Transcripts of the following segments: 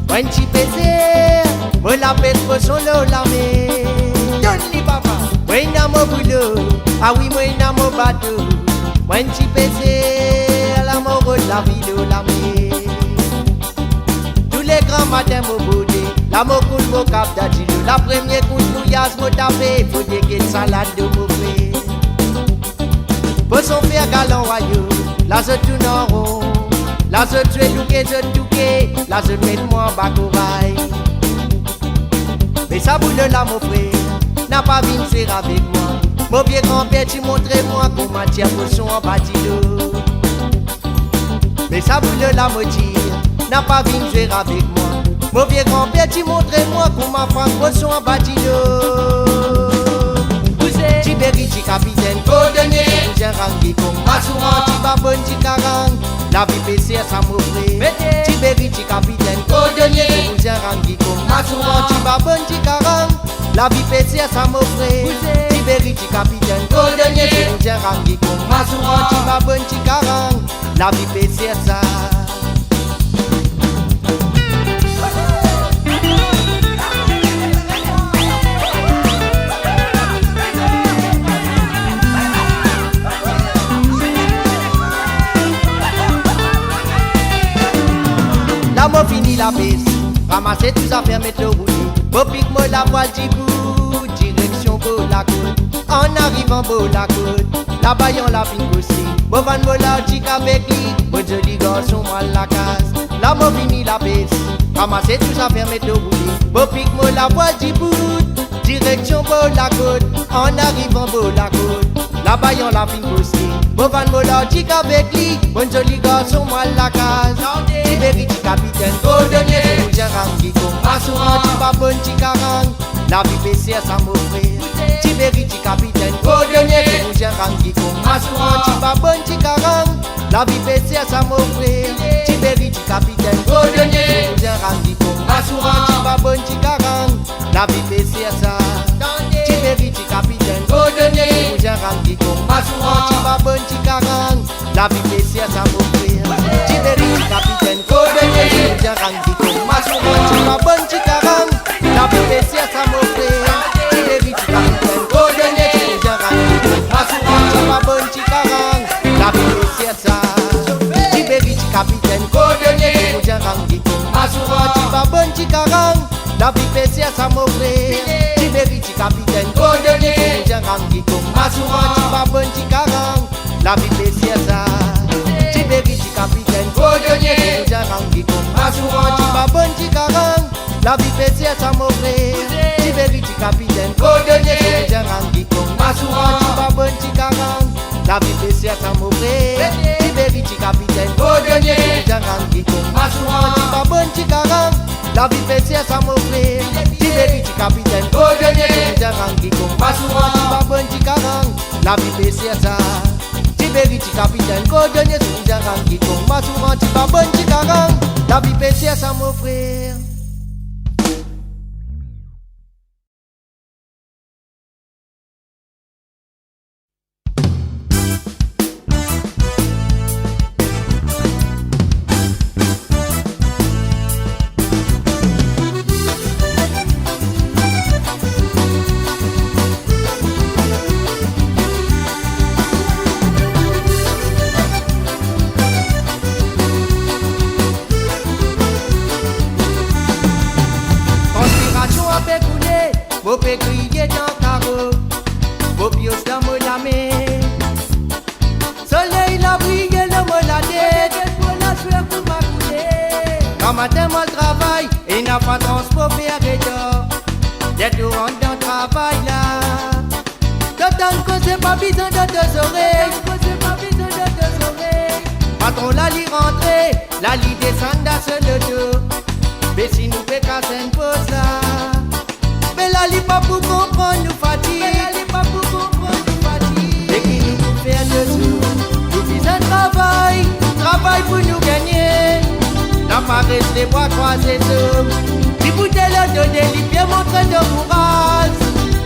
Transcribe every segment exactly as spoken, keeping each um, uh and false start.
Moin ti pésèr, mo la pès poson lo la mèr. Donn li, papa. Moin néna mo boulo, a wi, moin néna mo bato. Moin ti pésèr, la mo rod la vi lo la mèr. Tou lé gran matin mo bodé, la mo koul mo kap dan dilo. La promié kout mouyaz mo tapé, fo dé ké salad do mo frèr. Poson fèr galon wayo, la zot tourn an ron. La zot zoué douké, zot douké, la zot mèt moin anba koray. Mé sa boulo la, mo frèr, na pa vinn zoué avèk moin. Mo vié granpèr ti montré moin koman tir poson anba dilo. Mé sa boulo la, mo di, na pa vinn zoué avèk moin. Mo vié granpèr ti montré moin koman fann poson anba dilo. Ti Béri, ti kapitèn, kordonié, ti bouzin rang gikom, masouran, ti babone, ti karang. La vi pésèr sa, mo frèr. Ti Béri, ti kapitèn, kordonié, ti bouzin rang gikom, masouran, ti babone, ti karang. La vi pésèr sa, mo frèr. Ti Béri, ti kapitèn, kordonié, ti bouzin rang gikom, masouran, ti babone, ti karang. La vi pésèr sa. La mo fini la pès, ramasé tout zafèr, mèt lo roulé. Mo pik mo lavoil, dibout, dirèksion bor la kot. An arivan bor la kot, laba i anlèv in kosé. Mo vann mo lartik avèk li, mo zoli garson, moin la kas. La mo fini la pès, ramasé tout zafèr, mèt lo roulé. Mo pik mo lavoil, dibout, dirèksion bor la kot. An arivan bor la kot, laba i anlèv in kosé. Mo vann mo lartik avèk li, mo zoli garson, moin la kas. Ti Béri, ti kapitèn, kordonié, ti bouzin rang gikom, masouran, ti babone, ti karang. La vi pésèr sa, mo frèr. Ti Béri, ti kapitèn, kordonié, ti bouzin rang gikom, masouran, ti babone, ti karang. La vi pésèr sa, mo frèr. Ti Béri, ti kapitèn, kordonié, ti bouzin rang gikom, masouran, ti babone, ti karang. La vi pésèr sa. Ti Béri, ti kapitèn, kordonié, ti bouzin rang gikom, masouran, ti babone, ti karang. La vi pésèr sa, mo frèr. Ti Béri, ti kapitèn, kordonié, ti bouzin rang gikom, masouran, ti babone, ti karang. La vi pésèr sa, mo frèr. Ti Béri, ti kapitèn, kordonié, ti bouzin rang gikom, masouran, ti babone, ti karang. La vi pésèr sa. Ti Béri, ti kapitèn, kordonié, ti bouzin rang gikom, masouran, ti babone, ti karang. La vi pésèr sa, mo frèr. Ti Béri, ti kapitèn, kordonié, ti bouzin rang gikom, masouran, ti babone, ti karang. La vi pésèr sa. Ti Béri, ti kapitèn, kordonié, ti bouzin rang gikom, masouran, ti babone, ti karang. La vi pésèr sa, mo frèr. Ti Béri, ti kapitèn, kordonié, ti bouzin rang gikom, masouran, ti babone, ti karang. La vi pésèr sa, mo frèr. Ti Béri, ti kapitèn, kordonié, ti bouzin rang gikom, masouran, ti babone, ti karang. La vi pésèr sa, mo frèr. Ti Béri, ti kapitèn, kordonié, ti bouzin rang gikom, masouran, ti babone, ti karang. La vi pésèr sa. Ti Béri, ti kapitèn, kordonié, ti bouzin rang gikom, masouran, ti babone, ti karang. La vi pésèr sa, mo frèr. Transpirasion la fé koulé, mo fé kriyé dan karo, mo pios dan mo lamèr. Solèy la briyé lo mo la tèt, mo la soué kou ma koulé. Gran matin mo travay, é na pa transpor fé arédor. Dèt ou rant dan travay la. Tann kozé pa bizin de dé zorèy. Patron la li rantré, la li désann dan so loto. Mé si nou fé kas in poz la, mé la li pa pou konprann nou fatig. Mé ki nou pou fé dé zour, nou bizin travay, travay pou nou gingné. Na pa rès lé bra kroizé, ti bout dolo done li, bien montré de kouraz.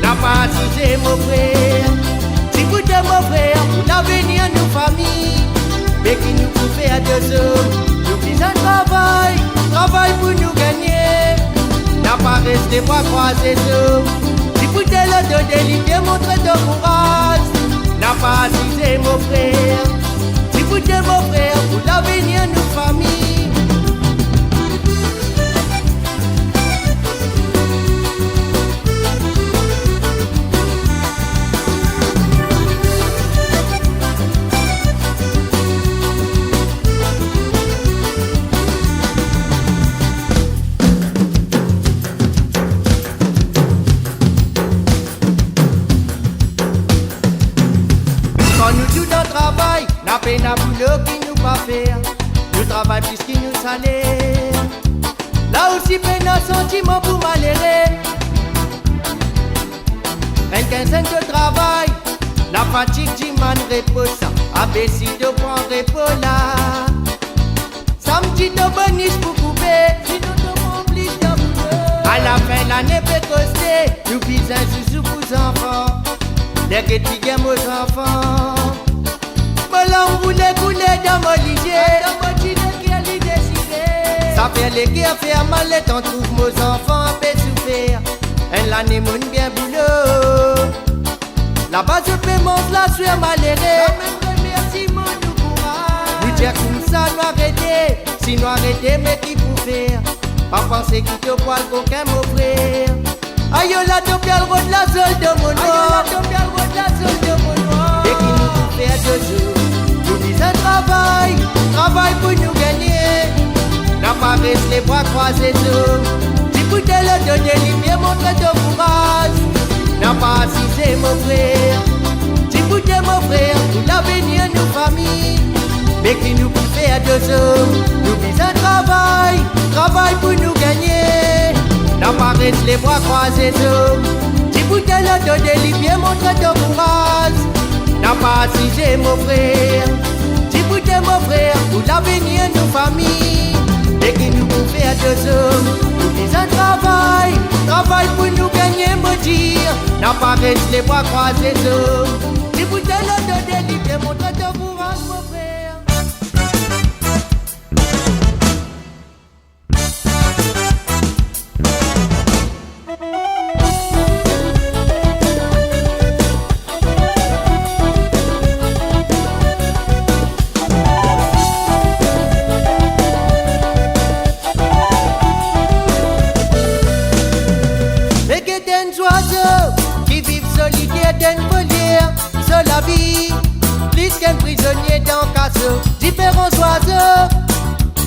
Na pa asizé, mo frèr, ti bout dé, mo frèr, pou lavenir nou fami. Mé ki nou pou fé dé zour, nou bizin travay, travay. Lé bra kroizé, zo. Ti bout dolo dodé, li vien montré ton kouraz. Na pa azizé, mon frèr. Ti bout dolo, mon frèr, pou lavenir nou fami. Kan nou tou dan travay, na pèn a boulo ki nou pa fé. Nou travay plis ki nou salèr. La osi pèn a santiman pou maléré. Enn kinzèn de travay, la fatig di mann, répo sa, abési de pran répo la. Samdi to bonis pou koupé, sinon to pran plis dan boulo. A la fin lané pé kosté, nou bizin zouzou pou zanfan. Lèr gèt figir mo zanfan. Mo lang roulé koulé dan mo lizié. Dan mo ti lé kèr li désiré. Sa fé lé kèr fé mal, lé tan trouv mo zanfan pé soufèr. Enn lané moun bien boulo. Laba zot pé manz la swèr maléré. Amenn remèrsiman nou kouraz. Nou dir koumsa nou arété. Si nou arété, mé ki pou fèr? Pa pansé ki to pwal kokin, mon frèr. Ayo la to pèl rod la zol de mon noir. Ayo la to pèl rod la zol de mon noir. É ki nou pou fèr de zo? Nou bizin travay, travay pou nou gingné. Na pa rès lé bra kroizé, zo. Ti bout dolo dodé, li vien montré ton kouraz. Na pa azizé, mon frèr. Ti bout dolo, mon frèr, pou lavenir nou fami. Mé ki nou pou fèr de zo? Nou bizin travay, travay pou nou gingné. Na pa rès lé bra kroizé, zo. Ti bout dolo dodé, li vien montré ton kouraz. Na pa azizé, mon frèr. Ti bout dolo, mon frèr, pou lavenir nou fami. Mé ki nou pou fèr de zo? Nou bizin travay, travay pou nou gingné, mo dir. Na pa rès lé bra kroizé, zo. Ti bout dolo dodé, li vien montré ton kouraz, mon frèr. Mé gèt enn zwazo ki viv solitèr dan in volièr. So lavi, plis k'in prizonié dan kaso. Diféran zwazo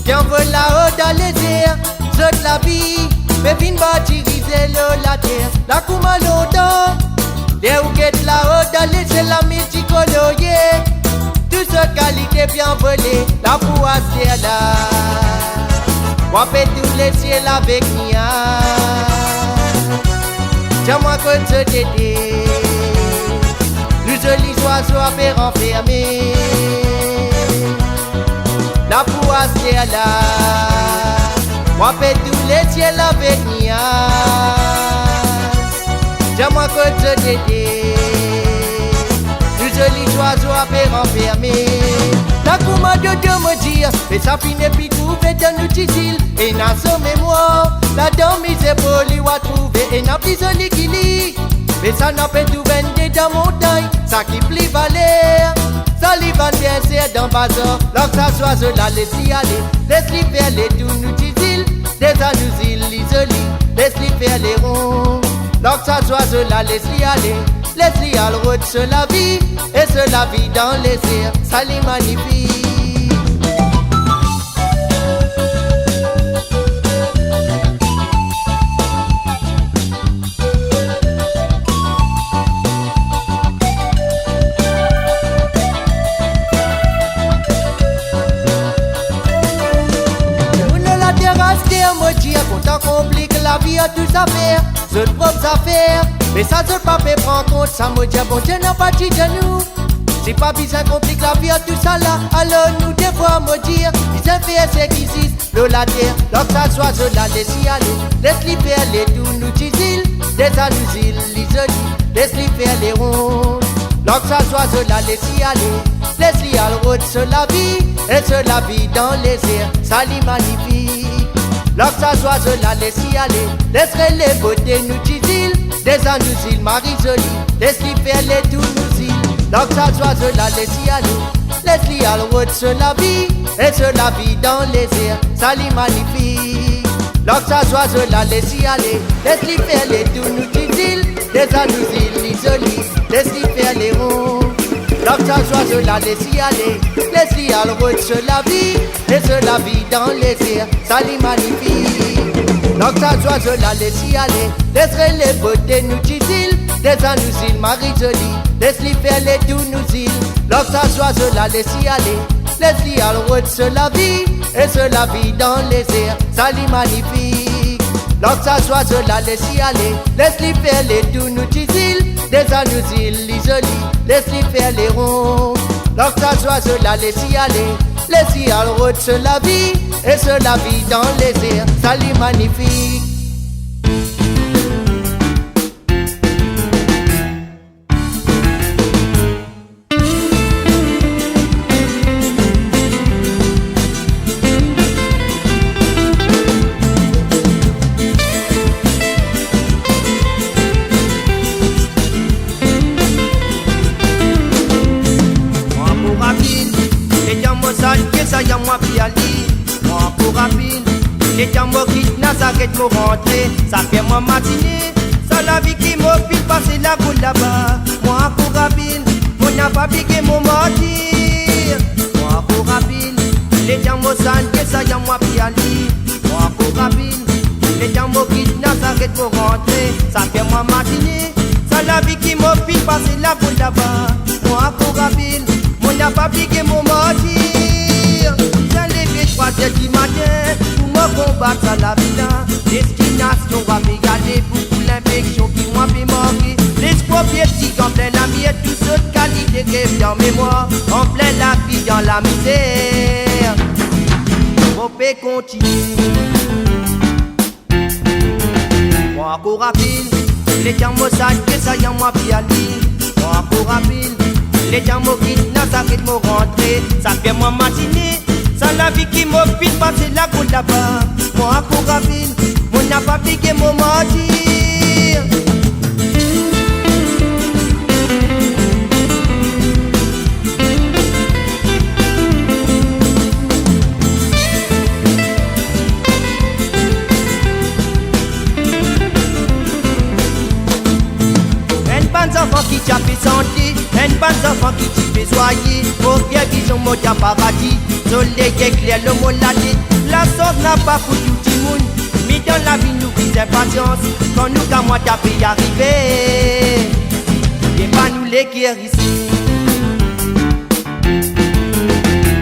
ki anvol lao dan lézèr. Zot lavi pé vinn martirizé lo latèr. La kouma lontan, lèr ou gèt lao dan lézèr, la miltikolorié. Tout zot kalité bien anvolé. La pou astèr la, wa pé toulé sièl avèk niaz. Di amoin kot zot été, nou zoli zwazo a pé ranfèrmé. La pou astèr la, wa pé toulé sièl avèk niaz. Di amoin kot zot été, nou zoli zwazo a pé ranfèrmé. La kouma dodo, mo dir, mé sa fine pi trouvé dan nou ti zil. É na son mémoir ladan, mizèr pou li wa trouvé. É na pli zoli ki li, mé sa na pé trouvé dan montagn. Sa ki pli valèr, sa li vann bien sèr dan bazar. Lork sa zwazo la, lès li alé, lès li fèr lé tour nou ti zil. Déza nou zil li zoli, lès li fèr lé ron. Lork sa zwazo la, lès li alé, lès li al rod so lavi. É so lavi dan lézèr, sa li manifik. Moun la tèr astèr, mo dir, kontan konplik lavi a tout zafèr, zot prop zafèr. Mé sa zot pa pé pran kont, sa mo dir, Bondié na pa ti dan nou. Si pa bizin konplik lavi a tout sa la, alor nou dévwar, mo dir, bizin fèr sak i zis lo latèr. Lork sa zwazo la, lès li alé, lès li fèr lé tour nou ti zil. Déza nou zil li zoli, lès li fèr lé ron. Lork sa zwazo la, lès li alé, lès li al rod so lavi. É so lavi dan lézèr, sa li manifik. Lark sa zwazo la lès li alé, lès rèl lé boté nou ti zil, déza nou zil Marie-Jolie, lès li fé lé tour nou zil. Lark sa zwazo la lès li alé, lès li al rod so lavi, é so lavi dan lézèr, sa li manifik. Lark sa zwazo la lès li alé, lès li fé lé tour nou ti zil, déza nou zil li zoli, lès li fé lé ron. Lark sa zwazo la lès li alé, lès li al rod so lavi, é so lavi dan lézèr, sa li manifik. Lark sa zwazo la lès li alé, lès rèl lé boté nou ti zil, déza nou zil Marie-Jolie, lès li fé lé tour nou zil. Lark sa zwazo la lès li alé, lès li al rod so lavi, é so lavi dan lézèr, sa li manifik. Lark sa zwazo la lès li alé, lès li fé lé tour nou ti zil, déza nou zil li zoli, lès li fé lé ron. Lark sa zwazo la lès li alé, lès li al rod so lavi, é so lavi dan lézèr, sa li manifik. Mwa ankor rapèl, létan mo sa, ké sa ya mwa pi ali. Mwa ankor rapèl, létan mo kit Nazarèt mo rantré, sa fé mwa matiné, sa lavi ki mo fine pasé la goul laba. Mwa ankor rapèl, mo na pa bigé mo martir. Mwa ankor rapèl, létan mo sa, ké sa ya mwa pi ali. Mwa ankor rapèl, létan mo kit Nazarèt mo rantré, sa fé mwa matiné, sa lavi ki mo fine pasé la goul laba. Mwa ankor rapèl, mo na pa bigé mo martir. Sa lévé trwa zèr di matin pou mo konbat sa lavi la. Dèstinasyon wa pé gadé pou, pou linfèksyon ki mwa pé manké. Lèspri piéti an plin lamièr, tout sort kalité grévé an mémwar. An plin lavi dan la mizèr, mo pé kontinié. Mwa ankor rapèl, létan mo sa, ké sa ya mwa pi ali. Mwa ankor rapèl, létan mo kit Nazarèt mo rantré, sa fé mwa matiné, sa lavi ki mo fine pasé la goul laba. Mwa ankor rapèl, mo na pa bigé mo martir. Enn bann zanfan ki té apé santé, enn bann zanfan ki té pé zwayi, o vyé vizyon mo té an paradi, solèy éklèr lo mo latèt, la sort na pa foutou timoun, mi dan lavi nou viz inpasyans, kan nou ka mwa té apé arivé, é pa nou lé kèr isi.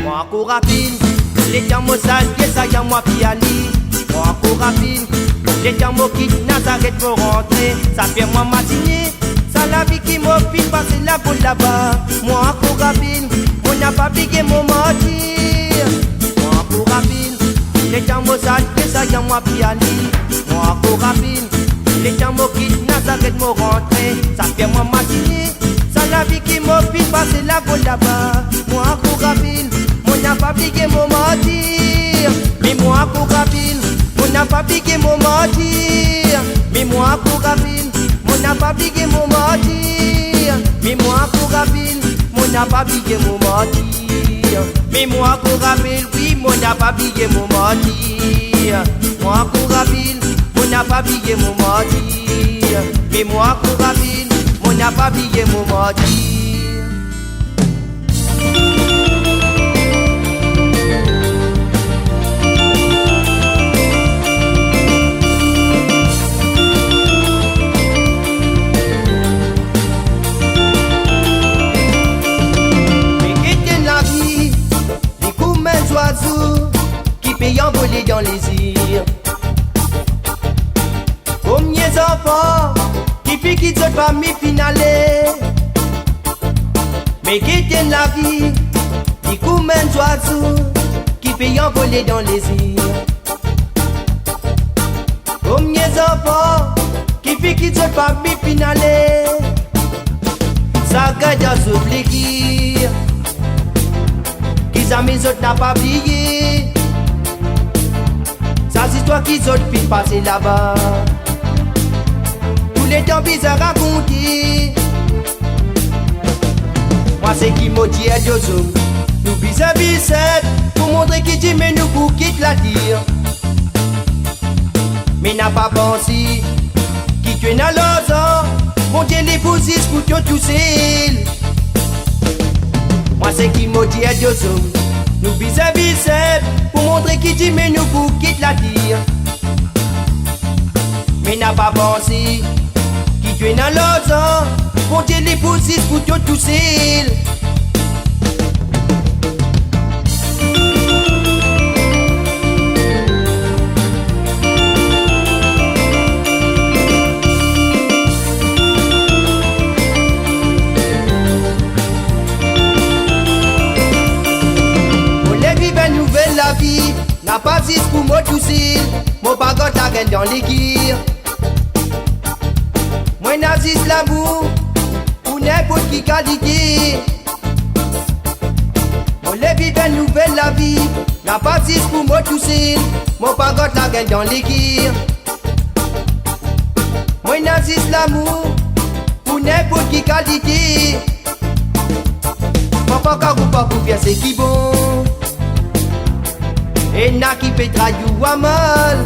Mwa ankor rapèl, létan mo sa, ké sa ya mwa pi ali. Mwa ankor rapèl, létan mo kit Nazarèt mo rantré, sa fé mwa matiné, sa lavi ki mo fine pasé la goul laba. Mwa ankor rapèl, mo na pa bigé mo martir. Mwa ankor rapèl, létan mo sa, ké sa ya mwa pi ali. Mwa ankor rapèl, létan mo kit Nazarèt mo rantré, sa fé mwa matiné, sa lavi ki mo fine pasé la goul laba. Mwa ankor rapèl, mo na pa bigé mo martir. Mi mwa ankor rapèl, mo na pa bigé mo martir. Mi mwa ankor rapèl, mo na pa bigé mo martir. Mi mwa ankor rapèl, mo na pa bigé mo martir. Mi mwa ankor rapèl, wi, mo na pa bigé mo martir. Mwa ankor rapèl, mo na pa bigé mo martir. Mi mwa ankor rapèl, mo na pa bigé mo martir. Mé gèt lavi, li koum in zwazo ki pé anvolé dan lézèr. Konbien zanfan ki fé kit zot fami fine alé? Mé gèt lavi, li koum in zwazo ki pé anvolé dan lézèr. Konbien zanfan ki fé kit zot fami fine alé? Sa gard dan zot lékir, ki zamé zot na pa bliyé. Sa zis Toi ki zot fine pasé laba, tout lé tan bizar rakonté. Moin sé ki mo di èl dozom, nou bizin bisèt pou montré ki dimin nou pou kit la tir. Mé na pa pansé ki twé na larzan, Bondié lé pou zis pou twé tousèl. Moin sé ki mo di èl dozom, nou bizin bisèt pou montré ki dimin nou pou kit la tir. Mé na pa pansé ki twé na larzan, Bondié lé pou zis pou twé tousèl. Mo lé viv in nouvèl lavi, na pa zis pou mo tousèl, mo pa gard la gèl dan lé kir. Moin na zis lamour pou ninport ki kalité. Mo lé viv in nouvèl lavi, na pa zis pou mo tousèl, mo pa gard la gèl dan lé kir. Moin na zis lamour pou ninport ki kalité. Parfoi kan ou pa pou fé sé ki bon, é na ki pé trayi ou a mal.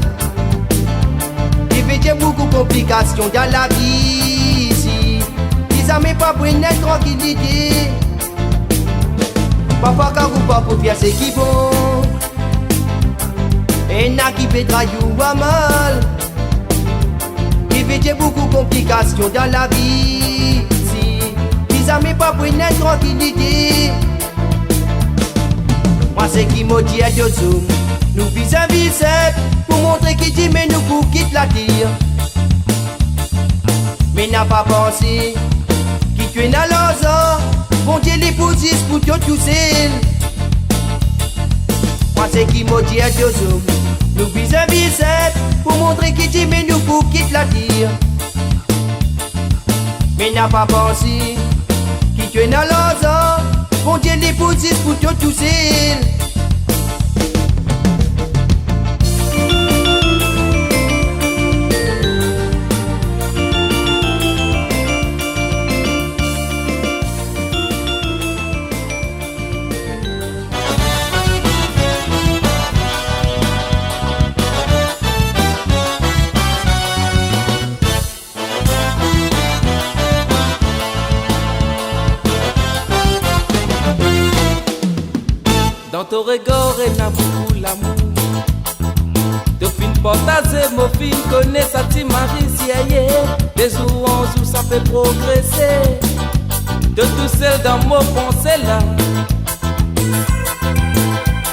Ki vé dir boukou konplikasion dan la vi isi, ki zamé pa pou néna trankilité. Parfoi kan ou pa pou fé sé ki bon, é na ki pé trayi ou a mal. Ki vé dir boukou konplikasion dan la vi isi, ki zamé pa pou néna trankilité. Moin sé ki mo di èl dozom, nou bizin bisèt pou montré ki dimin nou pou kit la tir. Mé na pa pansé ki twé na larzan, Bondié lé pou zis pou twé tousèl. Moin sé ki mo di èl dozom, nou bizin bisèt pou montré ki dimin nou pou kit la tir. Mé na pa pansé ki twé na larzan, Bondié lé pou zis pou twé tousèl. Dan to regard néna boukou lamour. To fine partazé, mo fine koné sa ti mari ziéyé. Dé zour an zour sa pé progrésé. To tousèl dan mo pansé la.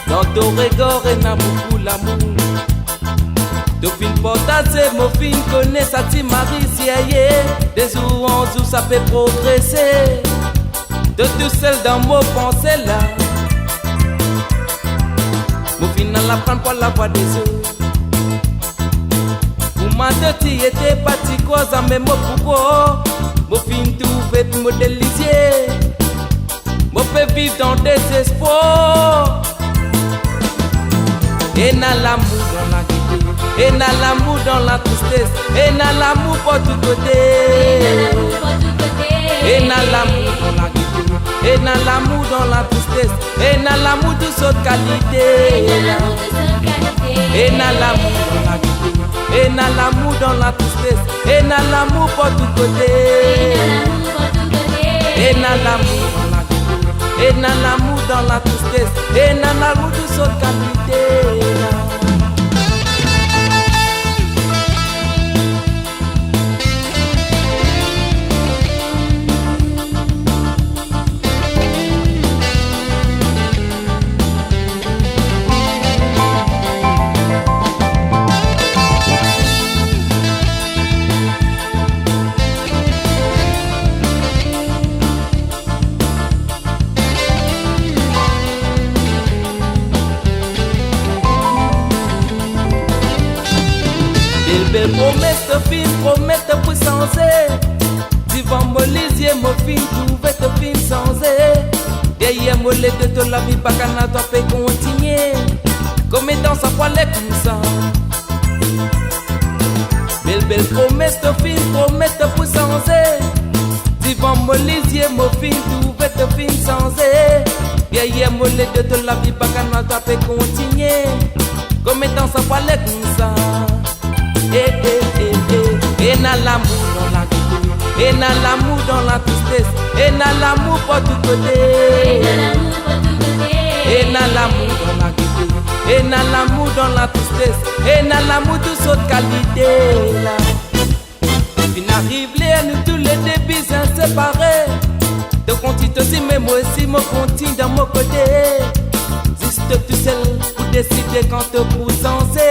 Dan to regard néna boukou lamour. To fine partazé, mo fine koné sa ti mari ziéyé. Dé zour an zour sa pé progrésé. To tousèl dan mo pansé la. Mo fine al aprann par la voi dé zot. Pou moin to ti été pa ti kroi zamé mo pou koi. Mo fine trouvé pi mo délizié. Mo pé viv dan dézéspoir. Néna lamour dan la gèyté, néna lamour dan la tristès, néna lamour partou koté. Néna lamour dan la gèyté, néna lamour dan la tristès, néna lamour tout sort kalité. Néna lamour dan la gèyté, néna lamour dan la tristès, néna lamour partou koté. Néna lamour dan la gèyté, néna lamour dan la tristès, néna lamour tout sort kalité. Bèl, bèl promès, to fine promèt pou sanzé. Divan mo lizié, mo fine trouvé to fine sanzé. Dèrièr mo lé de to lavi pa kana to pé kontinié. Konbien tan sa pou alé konmsa? To fine promèt pou sanzé. Divan mon lizié, mon fine trouvé to fine sanzé. Yèyè, mon lé de to la vi, pa kan nou ta pé kontinié. Konbien tan sa pou alé konmsa? É, é, é, é. É na lamour dan la gèt, é na lamour dan la tristès, é na lamour pou tout koté. É na lamour pou tout koté. É na lamour dan la gèt, é na lamour dan la tristès, é na lamour tout sort kalité la. Fine ariv lèr nou tou lé dé bizin séparé. To konti to sim, mé moin osi mon konti dan mon koté. Zis tousèl pou désidé kan to pou sanzé.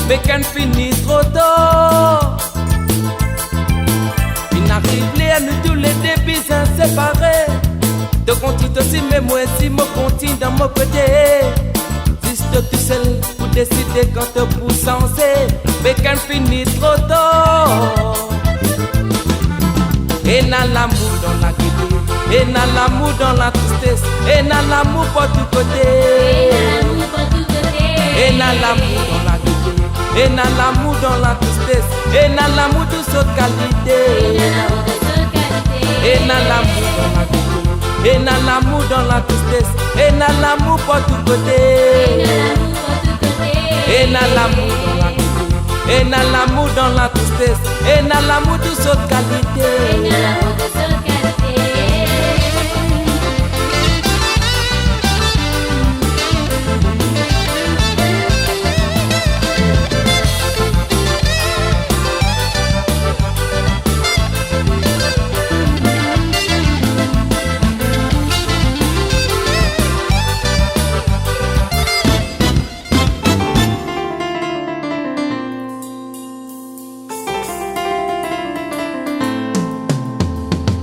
Mé kan fini tro tar. Fine ariv lèr nou tou lé dé bizin séparé. To konti to sim, mé moin osi mon konti dan mon koté. Zis tousèl pou désidé kan to pou sanzé. Mé kan fini tro tar. É na lamour dan la gèt, é na lamour dan la tristès, é na lamour pou tout koté. É na lamour dan la gèt, é na lamour dan la tristès, é na lamour tout sort kalité. É na lamour dan la gèt, é na lamour dan la tristès, é na lamour pou tout koté. É na lamour dan la gèt, é na lamour dan la tristès, é na lamour tout sort kalité.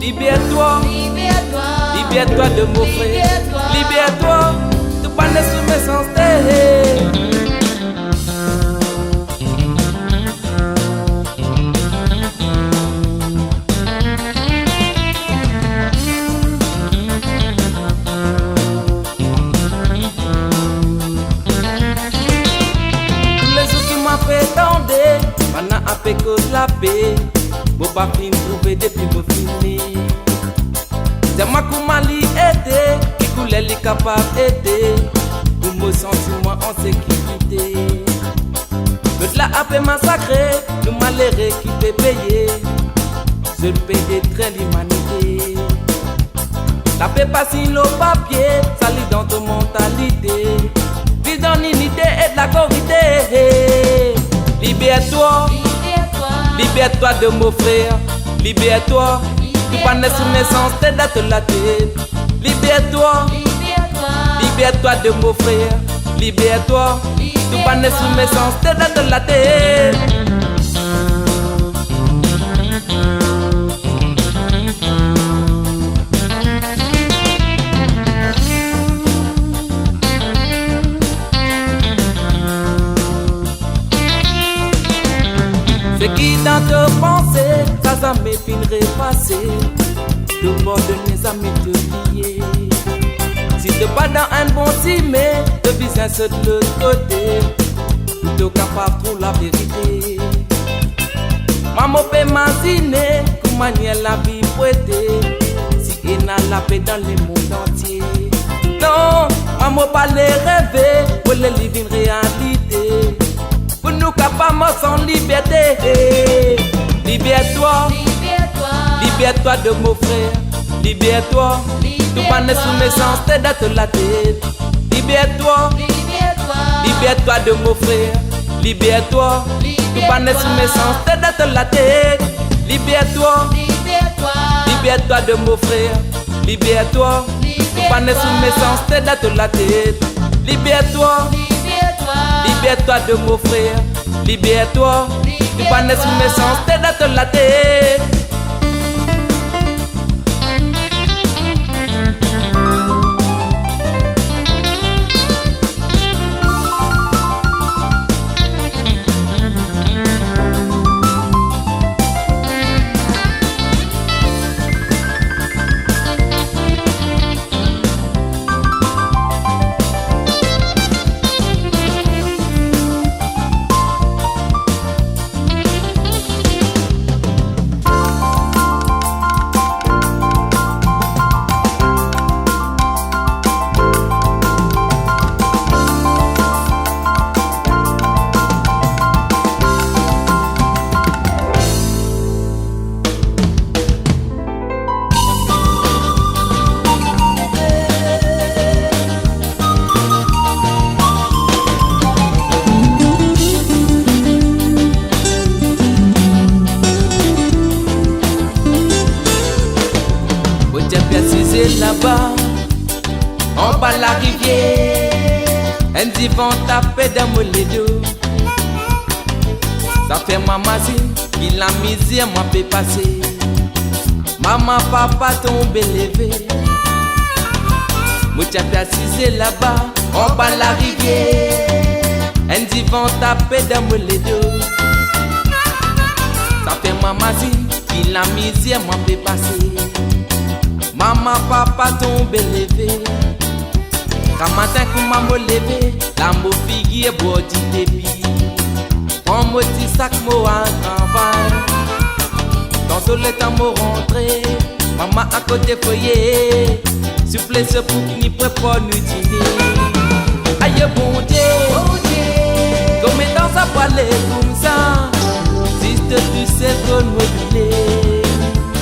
Libère-toi. Libère-toi. Libère-toi de mon frère. Libère-toi. Libère-toi. Tou bann lèspri mésanté. Tou lé zour ki ma fé tandé, banna apé koz la pé. Mo pa fine trouvé dépi mo fini. Di amoin koman li été, ki koulèr li kapav été, pou mo santi moin an sékirité. Lot la apé masakré, nou maléré ki pé péyé. Zot pé détri limanité. La pé pa sign lo papié, sa li dan to mantalité. Viv dan linité é la korité. Libère-toi. Libère-toi. Libère-toi de mon frère. Libère-toi. Libère-toi. Tou bann lèspri mésanté dan to la tèt. Libère-toi. Libère-toi. Libère-toi de mon frère. Libère-toi. Libère-toi. Tou bann lèspri mésanté dan to la tèt. Sak i dan to pansé, sa zamé fine répasé. To pardonn, zamé to blié. Si to pa dan in bon simin, to bizin sot lot koté, pou to kapav trouv la vérité. Moin mo pé imaziné koman la vi pou été, si néna la pé dan le mond antié. Non, moin mo pa lé rèvé, mo lé li vin réalité. Pou nou kapav mars an libèrté. Libère-toi. Libère-toi. Libère-toi de mon frère. Libère-toi. Libère-toi. Tou bann lèspri mésanté dan to la tèt. Libère-toi. Libère-toi. Libère-toi de mon frère. Libère-toi. Libère-toi. Tou bann lèspri mésanté dan to la tèt. Libère-toi. Libère-toi. Libère-toi de mon frère. Libère-toi. Libère-toi. Tou bann lèspri mésanté dan to la tèt. Libère-toi. Libère-toi. Libère-toi de mon frère. Libère-toi. Libère-toi. Tou bann lèspri mésanté dan to la tèt. La rivièr, in divan tapé dan mon lédo. Sa fé mwa mazine ki la mizèr mwin pé pasé. Momon, papa tonbé lévé. Mwin té pé asizé laba, anba la rivièr. In divan tapé dan mon lédo. Sa fé mwa mazine ki la mizèr mwin pé pasé. Momon, papa tonbé lévé. Gramatin koman mo lévé, la mo figir bor di dépi. Pran mo ti sak, mo al travay. Tanto létan mo rantré, momon akoté foyé, souplé sé pou ki ni prépar nou diné. Ayo Bondié, Bondié, konbien tan sa pou alé koumsa, zis tou sèl konm mo doulèr.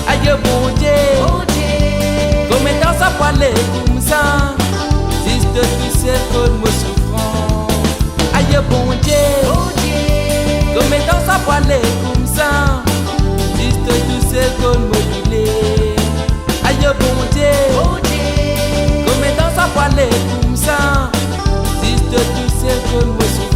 Ayo Bondié, Bondié, konbien tan sa pou alé koumsa, zis tou sèl konm mo soufrans. Ayo Bondié, Bondié, konbien tan sa pou alé koumsa, zis tou sèl konm mo doulèr. Ayo Bondié, Bondié, konbien tan sa pou alé koumsa, zis tou sèl konm mo soufrans.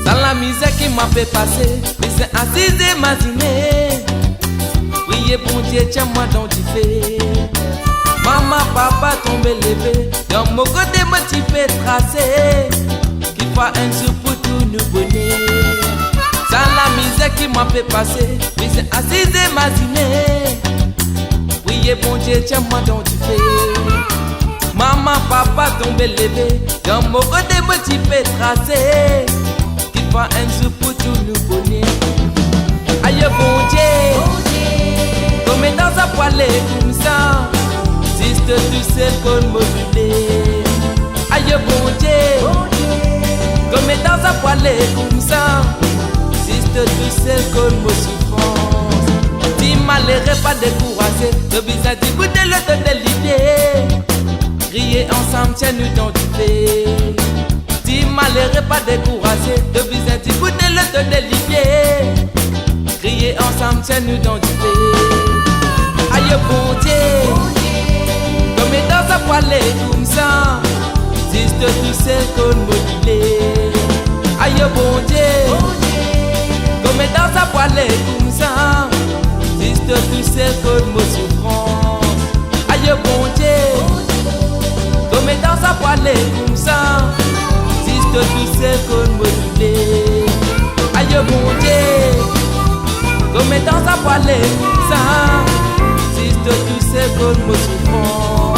Sa la mizèr ki mwin pé pasé, mi sé asiz imaziné. Priyé Bondié, tien mwin dan difé. Momon, papa tonbé lévé, dan mo koté mo ti pé trasé. Ki fwa in zour pou tou nou bonèr. Sa la mizèr ki mwin pé pasé, mi sé asiz imaziné. Priyé Bondié, tien mwin dan difé. Momon, papa tonbé lévé, dan mo koté mo ti pé trasé. Ki fwa in zour pou tou nou bonèr. Ayo Bondié, Bondié, konbien tan sa pou alé koumsa, zis tou sèl konm mo doulèr. Ayo Bondié, Bondié, konbien tan sa pou alé koumsa, zis tou sèl konm mo soufrans. Ti maléré, pa dékourazé, nou bizin di koté lo to dé livié. Kriyé ansanm, tien nou dan difé. Ti maléré, pa dékourazé, nou bizin di koté lo to dé livié. Kriyé ansanm, tien nou dan difé. Ayo Bondié, konbien tan sa pou alé koumsa, zis tou sèl konm mo doulèr. Ayo Bondié, konbien tan sa pou alé koumsa, zis tou sèl konm mo soufrans. Ayo Bondié, konbien tan sa pou alé koumsa, zis tou sèl konm mo doulèr. Ayo Bondié, konbien tan sa pou alé koumsa, zis tou sèl konm mo soufrans.